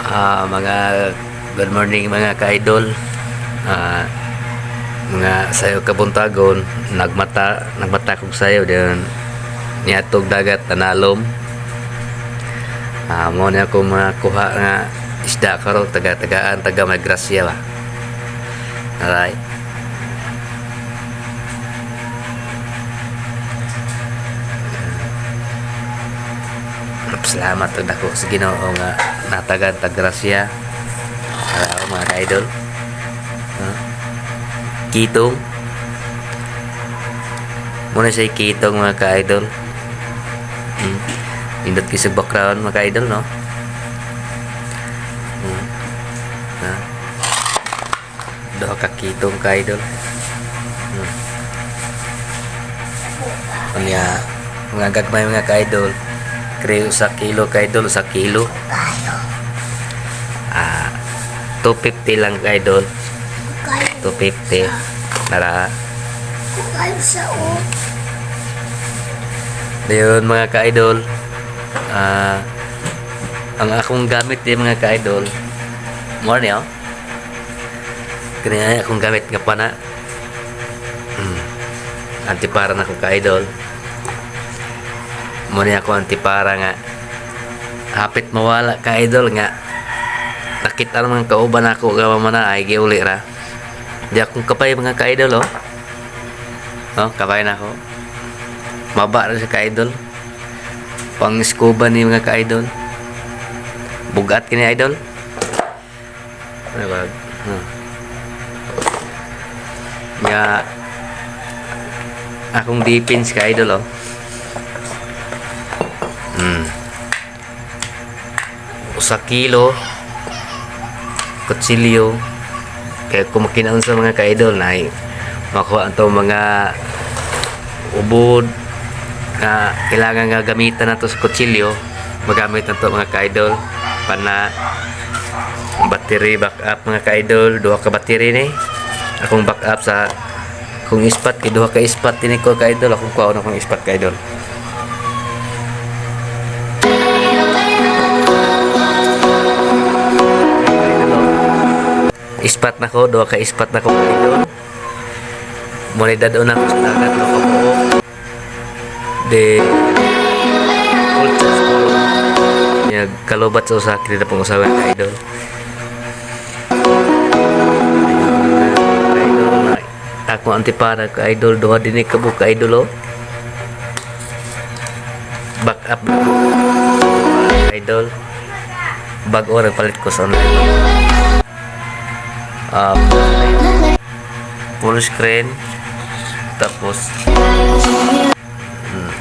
Mga good morning, mga ka-idol. Mga sayo kabuntagon, nagmata nagmata kog sayo then niadtog dagat tanalom. Mo ni ako makuha nga isda karon, taga-tagaan, taga may grasya ba. Alright. Salamat ug dako sa Ginoo nga natagan tag grasya. Hello, mga ka-idol. Huh? Kitong. Muna siya kitong, mga ka-idol. Nindot kay sa background, mga ka-idol, no? Ha? Duha ka kitong, ka-idol. Unya, mga gagmay, mga ka-idol. Creo sa kilo, ka-idol, sa kilo. 250 lang, ka-idol. 250. Nara. Dayon, mga ka-idol. Ang akong gamit eh, mga ka-idol. Mo ni oh. Kani akong gamit nga pana. Antipara na ko, ka-idol. Mo ni ako antipara nga hapit mawala, ka-idol, nga nakita naman kauban ako gawa man na ay giuli ra. Di akong kapay, mga ka-idol, oh. Oh, kapay na ako. Maba ra siya, ka-idol. Pang scuba ni, mga ka-idol. Bugat kini, idol. Ano ba? Ya akong defense, ka-idol, oh. Usa kilo kutsilyo kaya kumakinaon sa mga ka-idol na ay makuha ang mga ubod nga kailangan nga gamitan nato sa kutsilyo, magamit na to, mga ka-idol. Pana, battery backup, mga ka-idol, duha ka battery ni akong backup sa akong ispat kay duha ka ispat ini ko, ka-idol. Akong kuhaon akong ispat, ka-idol. Ispat na ko, duha ka ispat na ko, ka-idol. Muna dadon ako sa dagat no kabuok de full charge ko niya, kalubat sa usa kini na pong usawa, ka-idol. Ka-idol, ako antipara, ka-idol, duha din ka buok, ka-idol, oh. Back up, idol. Bag-o ra palit ko sa online. Full screen, tapos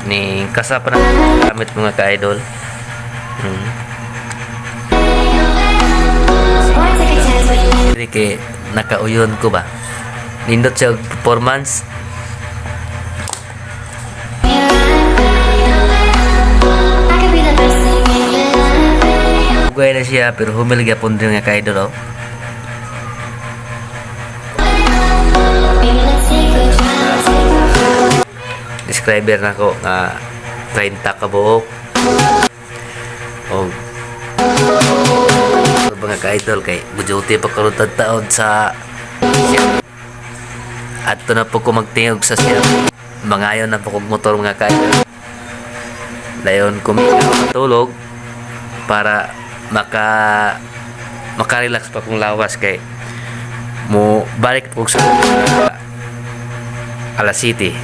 ni kasa pa na gamit, mga ka-idol. Dili kay nakauyon ko ba, nindot siya og performance. I could be the best thing in your life. Ugay na siya pero humil gyapon din, mga ka-idol, oh. Baby, let's take a drive, take a drive. Subscriber na ko nga 30 ka buok og mga ka-idol kay bujuti pa karon taon sa siya. Adto na po ko magtingog sa siya. Mangayon na po kog motor, mga ka-idol. Dayon kumita matulog para maka-relax pa kong lawas kay mo balik po sa alas city.